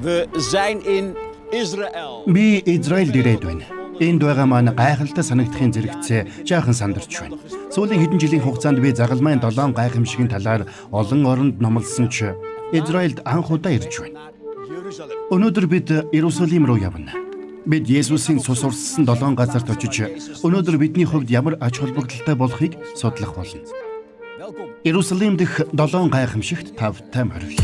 We zijn in Israël. Би Израильд ирээд байна. Энд байгаа маань гайхалтай санагдахын зэрэгцээ жаахан сандарч байна. Сүүлийн хэдэн жилийн хугацаанд би загалмайн 7 гайхамшигын талаар олон оронд номлосон ч Израильд анх удаа ирж байна. Өнөөдөр бид Иерусалим руу явна. Бид Есүсийн цус урссан 7 газарт очиж өнөөдөр бидний хувьд ямар ач холбогдолтой болохыг судлах болно. Иерусалим дэх 7 гайхамшигт тавтай морил.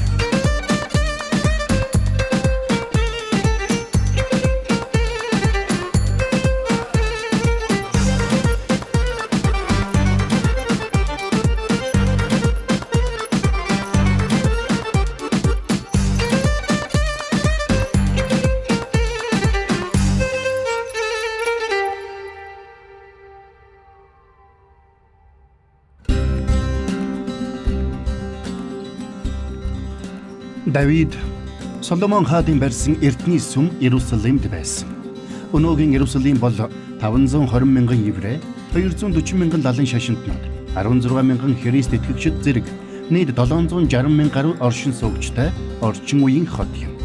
Давид Соломон хаадын барьсан эрдний сүм Иерусалимд байсан. Өнөөгийн Иерусалим бол 520 мянган еврей, 240 мянган лалын шашинтнууд, 16 мянган христ итгэгчид зэрэг нийт 760 мянган гаруй оршин суугчтай орчин үеийн хот юм.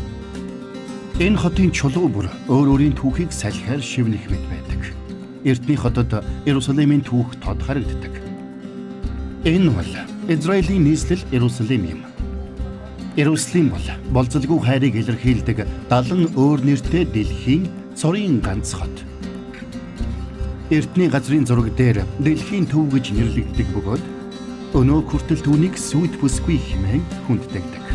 Энэ хотын чулуу бүр өөр өөрийн түүхийг салхиар шивнэх мэт байдаг. Эрдний хотод Иерусалимийн түүх тод харагддаг. Энэ бол Израилийн нийслэл Иерусалим юм. Иерусалим бол болзолгүй хайрыг илэрхийлдэг 70 өөр нэртэй дэлхийн цорын ганц хот. Эрдний газрын зураг дээр дэлхийн төв гэж нэрлэгддэг бөгөөд өнөө хүртэл түүнийг сүйт бүсгүй хэмээн хүндэтгдэг.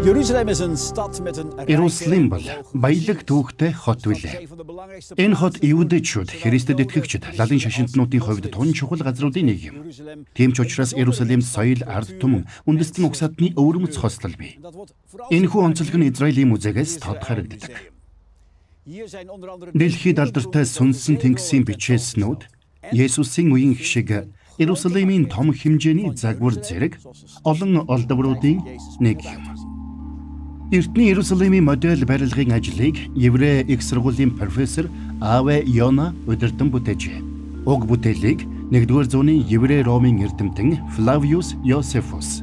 Jeruzalem is een stad met een Иерусалим бол баялаг түүхтэй хот билээ. Энэ хот Иудэчүүд, Христэд итгэгчид, лалын шашинтнуудын хувьд тун чухал газруудын нэг юм. Тийм ч учраас Иерусалимд соёл, ард түмэн, үндэстэн угсаатны өвөрмөц хослол бий. Энэхүү онцлог нь Израилийн музейгээс тод харагддаг. Дэлхийд алдартай сүнсэн тэнгисийн бичээснүүд Есүсийн үеийн шиг Иерусалимийн том хэмжээний загвар зэрэг олон олдвруудын нэг юм. Эртний Иерусалимийн модель барилгын ажлыг еврей их сургуулийн профессор Аве Йона удирдан бүтээжээ. Уг бүтээлийг 1-р зууны еврей Ромын эрдэмтэн Флавиус Йосефус,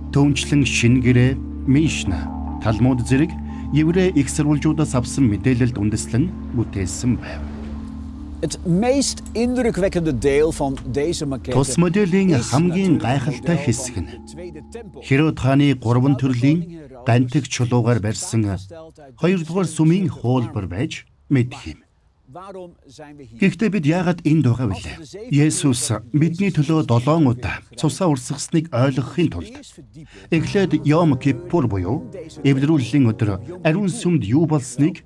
түүнчлэн Шинэ гэрээ, Мишна, Талмуд зэрэг еврей их сурвалжуудаас авсан мэдээлэлд үндэслэн бүтээсэн байв. Het meest indrukwekkende deel van deze maquette Тус моделийн is хамгийн natuurlijk het гайхалтай model хэсэг van нь de Tweede Tempel. Херод хааны 3 төрлийн гантик чулуугаар барьсан 2-р сүмийн хуулбар байж мэдэх юм. Waarom zijn we hier? Гэхдээ бид яагаад энд байгаа вүлээ? Есүс бидний төлөө 7 удаа цусаа урсгасныг ойлгохын тулд эхлээд Йом Киппур буюу эвлэрүүллийн өдөр ариун сүмд юу болсныг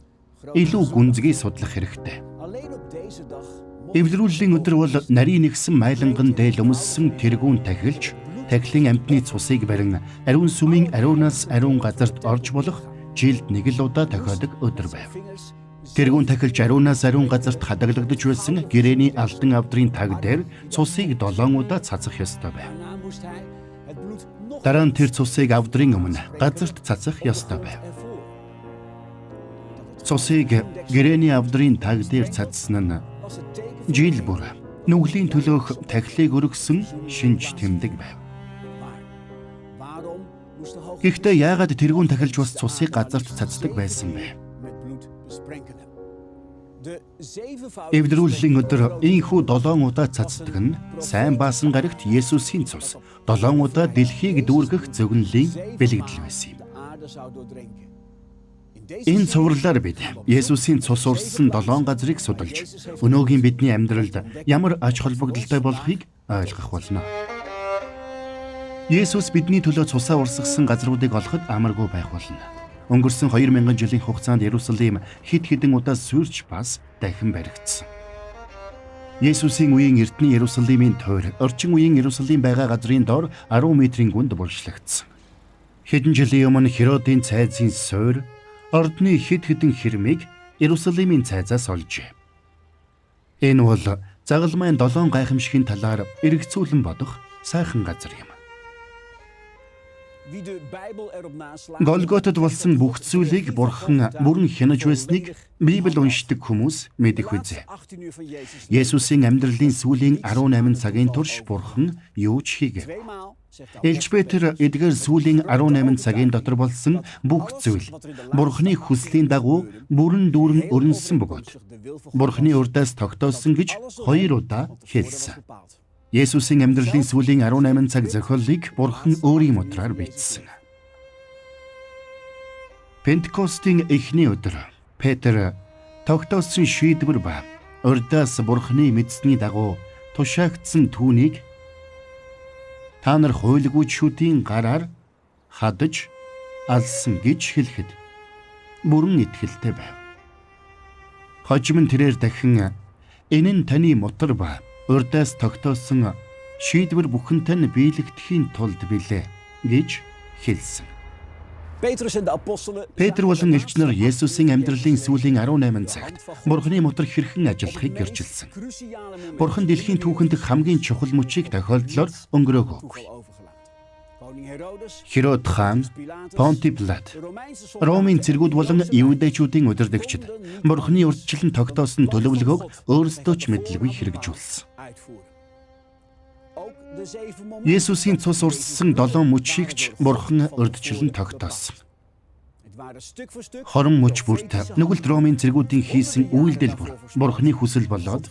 илүү гүнзгий судлах хэрэгтэй. Alleen op deze dag mocht Эвлэрүүллийн өдөр бол нарийн нэгсэн майланган дээл өмссөн тэргүүн тахилж тахилын амьтны цусыг барин ариун сүмийн ариунаас ариун газарт орж болох жилд нэг л удаа тохиодог өдөр байв. vingers Тэргүүн тахилж ариунаас ариун газарт хадгалагдаж байсан гэрээний алдан авдрын таг дээр цусыг 7 удаа цацах ёстой байв. Daarna moest hij het bloed nog Дараа нь тэр цусыг авдрын өмнө газарт цацах ёстой байв. ervoor. Цусыг гэрээний авдрын таг дээр цацсан нь Was het teken van жил бүр нүглийн төлөөх тахилыг өргөсөн шинж тэмдэг байв. maar. Waarom moest de hoge Гэхдээ яагаад тэргүүн тахилж бас цусыг газарт цацдаг байсан бэ? met bloed besprenkelen? De zevenvoudige Эвлэрүүллийн өдөр ийхүү 7 удаа цацдаг нь сайн баасан гарагт Есүсийн цус 7 удаа дэлхийг дүүргэх зөгнөлийн бэлэгдэл байсан юм. de aarde zou doordrenken. In deze Энэ цувралаар бид Есүсийн цус урссан 7 газрыг судалж өнөөгийн бидний амьдралд ямар ач холбогдолтой болохыг ойлгох болно. Есүс бидний төлөө цусаа урсгасан газруудыг олоход амаргүй байх болно. Өнгөрсөн 2000 жилийн хугацаанд Иерусалим хэд хэдэн удаа сүрч бас дахин баригдсан. Есүсийн үеийн эртний Иерусалимийн тойр орчин үеийн Иерусалим байгаа газрын дор 10 метрийн гүнд булшлагдсан. Хэдэн жилийн өмнө Херодын цайзын суур ордны хэд хэдэн хэрмийг Иерусалимийн цайзаас олжээ. Энэ бол загалмайн 7 гайхамшигын талаар эргцүүлэн бодох сайхан газар юм. Голготод болсон бүх зүйлийг Бурхан бүрэн хянаж байсныг Библи уншдаг хүмүүс мэдэх үзээ. Есүсийн амьдралын сүүлийн 18 цагийн турш Бурхан юу ч хийгээгүй. Элч Петр эдгээр сүүлийн 18 цагийн дотор болсон бүх зүйл Бурханы хүслийн дагуу бүрэн дүүрэн өрнөсөн бөгөөд Бурханы урдаас тогтоосон гэж 2 удаа хэлсэн. Есүсийн амьдралын сүүлийн 18 цаг зохиолыг Бурхан өөрийн мутраар бичсэн. Пентекостийн эхний өдөр Петр тогтоосон шийдвэр ба урдаас Бурханы мэдсэний дагуу тушаагдсан түүнийг та нар хуйлгүйчүүдийн гараар хадаж алсан гэж хэлэхэд бүрэн итгэлтэй байв. Хожим нь тэрээр дахин энэ нь таны мутар ба урдаас тогтоосон шийдвэр бүхэнтэй нь биелэгдэхийн тулд билээ гэж хэлсэн. Петр болон элч нар Есүсийн амьдралын сүүлийн 18 цагт Бурханы мутар хэрхэн ажиллахыг гэрчилсэн. Бурхан дэлхийн түүхэнд хамгийн чухал мөчийг тохиолдлоор өнгөрөөгөөгүй. Херод хаан, Понти Пилат, Ромын цэргүүд болон Иудэчүүдийн удирдагчид Бурханы урьдчилан тогтоосон төлөвлөгөөг өөрсдөө ч мэдлгүй хэрэгжүүлсэн. Есүсийн цус урссан 7 мөчийг ч Бурхан урьдчилан тогтоосон. 20 мөч бүрт нүгэлт Ромын цэргүүдийн хийсэн үйлдэл бүр Бурханы хүсэл болоод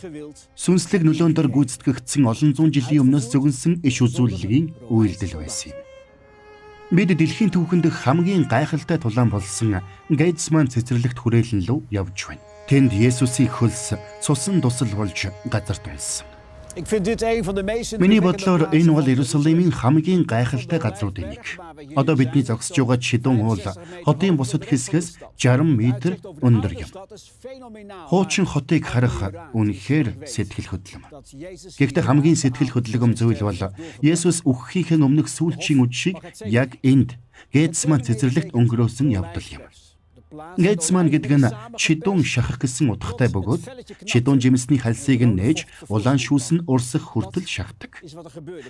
сүнслэг нөлөөнд дор гүйцэтгэгдсэн олон зуун жилийн өмнөөс зөвгөнсөн иш үзүүлэлгийн үйлдэл байсан юм. Бид дэлхийн түүхэнд хамгийн гайхалтай тулаан болсон Гетсман цэцэрлэгт хүрээлэн лүү явж байна. Тэнд Есүсийн хөлс цусан дусал болж газарт унсан. Миний бодлоор энэ бол Иерусалимийн хамгийн гайхалтай газруудын нэг. Одоо бидний зогсож байгаа Чидүүн уул хотын бусад хэсгээс 60 метр өндөр юм. Хуучин хотыг харах үнэхээр сэтгэл хөдлөм. Гэхдээ хамгийн сэтгэл хөдлөм зүйл бол Есүс үхэхийнхээ өмнөх сүүлчийн үдшийг яг энд Гетсман цэцэрлэгт өнгөрөөсөн явдал юм. Гетсман гэдэг нь чидүүн шахах гэсэн утгатай бөгөөд чидүүн жимсний хальсыг нь нээж улаан шүүс нь урсах хүртэл шахдаг.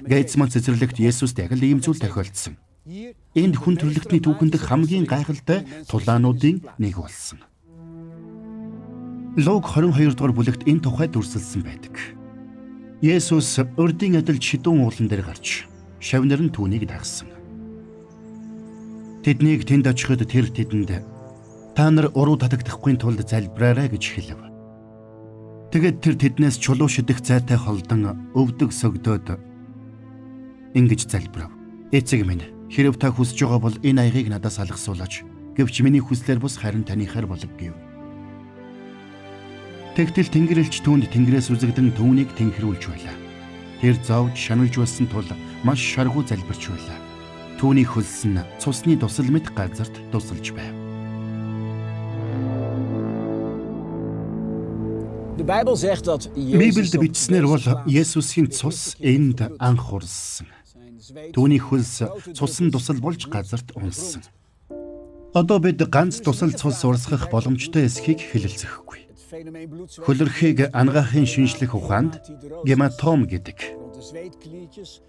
Гетсман цэцэрлэгт Есүст яг л ийм зүйл тохиолдсон. Энд хүн төрөлхтний түүхэнд хамгийн гайхалтай тулаануудын нэг болсон. Луг 22 дугаар бүлэгт энэ тухай дүрсэлсэн байдаг. Есүс урдын адил чидүүн уулан дээр гарч шавнар нь түүнийг дагсан. Тэднийг тэнд очиход тэр тэдэнд та нар уруу татагдахгүй тулд залбираарай гэж хэлв. Тэгээд тэр тэднээс чулуу шидэх зайтай холдон өвдөг сөгдөөд ингэж залбирав. Эцэг минь, хэрв та хүсэж байгаа бол энэ аягийг надаас алгасуулаач. Гэвч миний хүслээр бус харин таныхаар болог гэв. Тэгтэл Тэнгэр элч түүнд Тэнгэрээс үзэгдэн түүнийг тэнхрүүлж байлаа. Тэр зовж шаналж байсан тул маш шаргуу залбирч байлаа. Түүний хөлс нь цусны дусал мэт газарт дусалж байв. Библиэд бичснээр бол Есүсийн цус энд анх урссан. Түүний хөлс цусан дусал болж газарт унсан. Одоо бид ганц дусал цус урсгах боломжтой эсхийг хэлэлцэхгүй. Хөлөрхийг ангаахын шинжлэх ухаанд гематом гэдэг.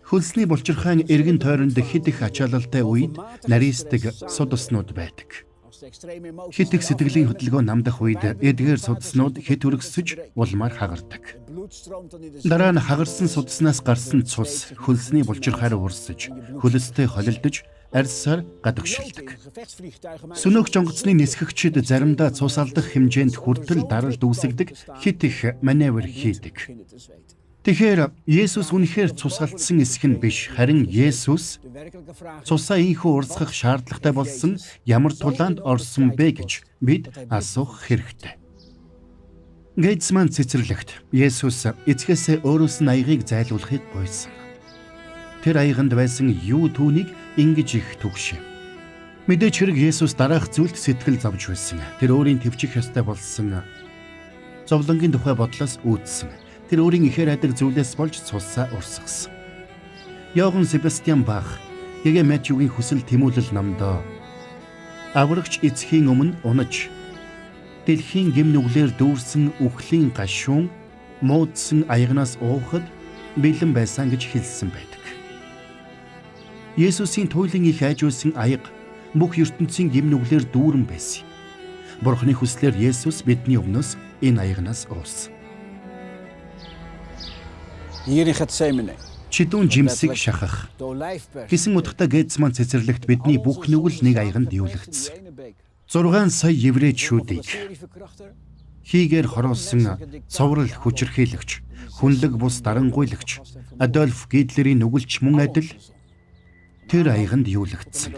Хөлсний булчирхайн эргэн тойронд хэд их ачаалалтай үед нарийсдаг судалснууд байдаг. Хэд их сэтгэлийн хөдөлгөөн намдах үед эдгээр судалснууд хэд өргөсөж улмаар хагардаг. Дараа нь хагарсан судалснаас гарсан цус хөлсний булчирхайраа урсаж, хөлөстэй холилдож, арьсаар гадагшилдаг. Сөнөөгч онгоцны нисгэгчид заримдаа цус алдах хэмжээнд хүртэл даралт үүсгэдэг хэд их маневр хийдэг. Тэгэхээр Есүс үнэхээр цус алдсан эсэх нь биш, харин Есүс цусаа ийнхүү урсгах шаардлагатай болсон ямар тулаанд орсон бэ гэж бид асуух хэрэгтэй. Гетсман цэцэрлэгт Есүс эцгээсээ өөрөөс нь аягийг зайлуулахыг гуйсан. Тэр аяганд байсан юу түүнийг ингэж их түгшэв. Мэдээч хэрэг Есүс дараах зүйлд сэтгэл зовж байсан. Тэр өөрийн төвчих ёстой болсон зовлонгийн тухай бодлоос үүдсэн. Тэр өөрийн ихээр айдаг зүйлээс болж цусаа урсгасан. Йохан Себастьян Бах гэгээ Матюгийн хүсэл тэмүүлэл номдоо аврагч эцгийн өмнө унаж дэлхийн гэм нүглээр дүүрсэн үхлийн гашуун муудсан аягнаас уухад бэлэн байсан гэж хэлсэн байдаг. Есүсийн туйлын их айжуулсан аяга бүх ертөнцийн гэм нүглээр дүүрэн байсан. Бурхны хүслээр Есүс бидний өмнөөс энэ аягнаас уусан. Hier in Gethsemane. Чидүүн жимсийг шахах гэсэн утгатай Гетсман цэцэрлэгт бидний бүх нүгэл нэг аяганд дийлэгдсэн. 6 сая еврейчүүдийг хийгээр хороолсон цоврал хүчирхийлэгч, хүнлэг бус дарангуйлагч Адольф Гитлерийн нүгэлч мөн адил тэр аяганд юулагдсан.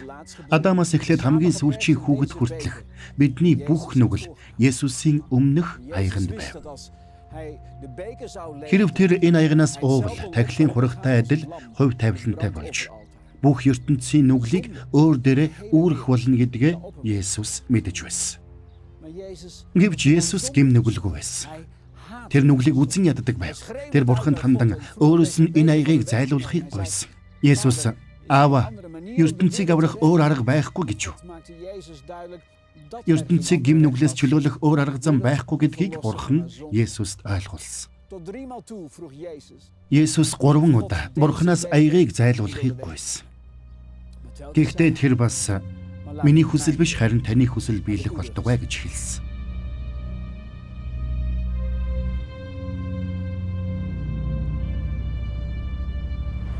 Адамаас эхлээд хамгийн сүүлчийн хүүхэд хүртэлх бидний бүх нүгэл Есүсийн өмнөх аяганд байв. Хэрв тэр энэ аягнаас уувал тахилын хурагтай адил хувь тавилантай болж бүх ертөнцийн нүглийг өөр дээрээ үүрэх болно гэдгээ Есүс мэдэж байсан. Гэвч Есүс гэм нүгэлгүй байсан. Тэр нүглийг үзэн яддаг байв. Тэр Бурханд хандан өөрөөс нь энэ аягийг зайлуулахыг гуйсан. Есүс "Аава, ертөнцийг аврах өөр арга байхгүй" гэж юу? Ертөнцийг гэм нүглээс чөлөөлөх өөр арга зам байхгүй гэдгийг Бурхан Есүст ойлгуулсан. Есүс 3 удаа Бурханаас аягийг зайлуулахыг гуйсан. Гэхдээ тэр бас "Миний хүсэл биш, харин таны хүсэл биелэх болтугай" гэж хэлсэн.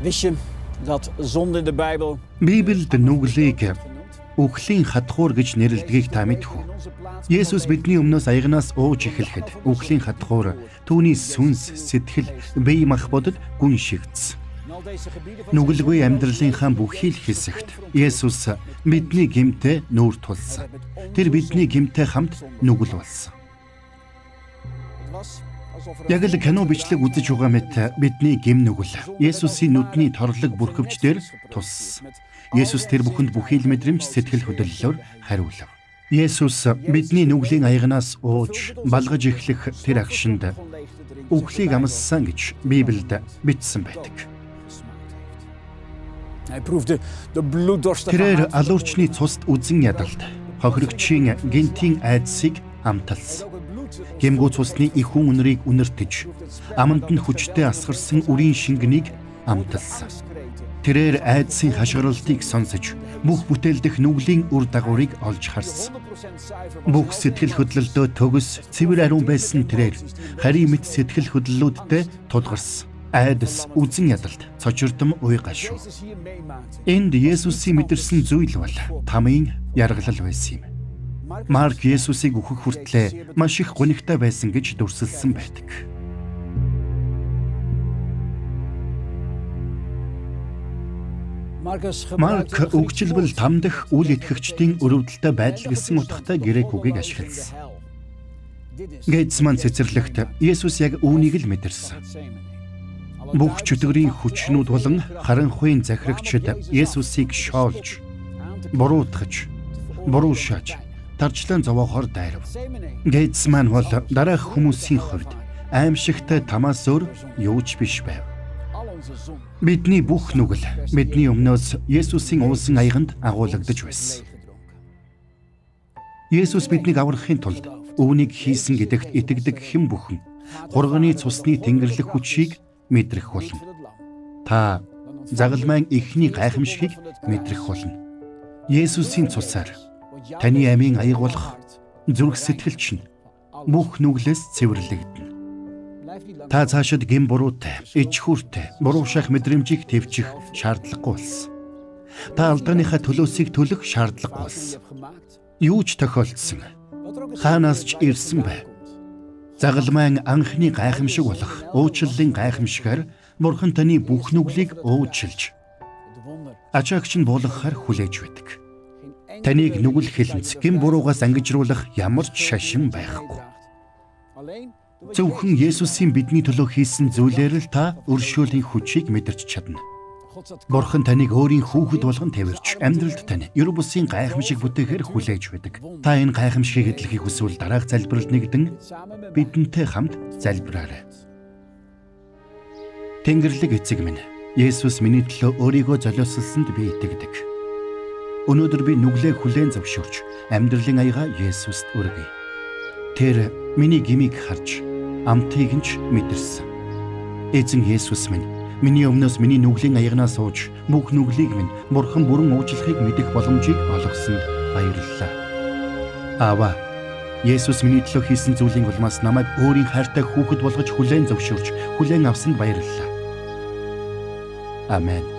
Wist je dat zonde in de Bijbel Библиэд нүглийг үхлийн хатхуур гэж нэрлэдгийг та мэдэх үү? Есүс бидний өмнөөс аягнаас ууж эхлэхэд үхлийн хатхуур түүний сүнс, сэтгэл, бие махбодод гүн шигдсэн. Нүгэлгүй амьдралынхаа бүхий л хэсэгт Есүс бидний гэмтэй нүүр тулсан. Тэр бидний гэмтэй хамт нүгэл болсон. Яг л кино бичлэг үзэж байгаа мэт бидний гэм нүгэл Есүсийн нүдний торлог бүрхөвч дээр туссан. Есүс тэр бүхэнд бүхий л мэдрэмж сэтгэл хөдлөлөөр хариулав. Есүс бидний нүглийн аягнаас ууж балгаж эхлэх тэр агшинд үхлийг амссан гэж Библиэд бичсэн байдаг. Тэрээр алуурчны цуст үзэн ядалд хохирогчийн гинтийн айдсыг амталсан. Гэмгүү цусны их хүн үнэрийг үнэртэж, аманд нь хүчтэй асгарсан үрийн шингэнийг амталсан. Тэрээр айдсын хашгиралтыг сонсож, бүх бүтээл дэх нүглийн үр дагаврыг олж харсан. Бүх сэтгэл хөдлөлдөө төгс, цэвэр ариун байсан тэрээр харийн мэт сэтгэл хөдлөлүүдтэй тулгарсан. Айдас, үзэн ядалт, цочирдом уй гашуу. Энд Есүсийн мэдэрсэн зүйл бол тамийн яргалал байсан юм. Марк Есүсийг үхэх хүртлээр маш их гунигтай байсан гэж дүрсэлсэн байдаг. Марк үгчилбэл там дах үл итгэгчдийн өрөвдөлтэй байдал гэсэн утгатай грек үгийг ашигласан. Гетсман цэцэрлэгт Есүс яг үүнийг л мэдэрсэн. Бүх чөтгөрийн хүчнүүд болон харанхуйн захирагчид Есүсийг шоолж, буруутгаж, буруу шааж, тарчлан зовоохоор дайрав. Гетсман бол дараах хүмүүсийн хувьд аимшигтай тамаас өөр юу ч биш байв. Бидний бүх нүгэл бидний өмнөөс Есүсийн уусан аяганд агуулгадаж байсан. Есүс биднийг аврахын тулд үүнийг хийсэн гэдэгт итгэдэг хэн бүхэн хурганы цусны тэнгэрлэг хүчийг мэдрэх болно. Та загалмайн эхний гайхамшигыг мэдрэх болно. Есүсийн цусаар таны амийн аяг болох зүрх сэтгэл чинь бүх нүглээс цэвэрлэгдэнэ. Та цаашид гэм буруутай, ичхүүртэй, буруу шах мэдрэмжийг тэвчих шаардлагагүй болсон. Та алдааныхаа төлөөсийг төлөх шаардлагагүй болсон. Юу ч тохиолдсон, хаанаас ч ирсэн бай. Загалмайн анхны гайхамшиг болох уучлалын гайхамшигаар Бурхан таны бүх нүглийг уучлж, ачаагч нь буулгахаар хүлээж байдаг. Таныг нүгэл хилэнц, гэм буруугаас ангижруулах ямар ч шашин байхгүй. Зөвхөн Есүсийн бидний төлөө хийсэн зүйлээр л та өршөөлийн хүчийг мэдэрч чадна. Бурхан таныг өөрийн хүүхэд болгон тэрвэрч, амьдралд тань ер бусын гайхамшиг бүтээхээр хүлээж байдаг. Та энэ гайхамшигыг эдлэхийг хүсвэл дараах залбиралд нэгдэн бидэнтэй хамт залбираарай. Тэнгэрлэг эцэг минь, Есүс миний төлөө өөрийгөө золиослсонд би итгэдэг. Өнөөдөр би нүглээ хүлээн зөвшөөрч, амьдралын аягаа Есүст өргөе. Тэр миний гмийг харж, амтыг нь ч мэдэрсэн. Эзэн Есүс минь, Миний өмнөөс миний нүглийн аягнаас сууж бүх нүглийг минь Бурхан бүрэн уучлахыг мэдэх боломжийг олгосонд баярлалаа. Аава, Есүс миний төлөө хийсэн зүйлийн улмаас намайг өөрийн хайртай хүүхэд болгож хүлээн зөвшөөрч хүлээн авсанд баярлалаа. Амен.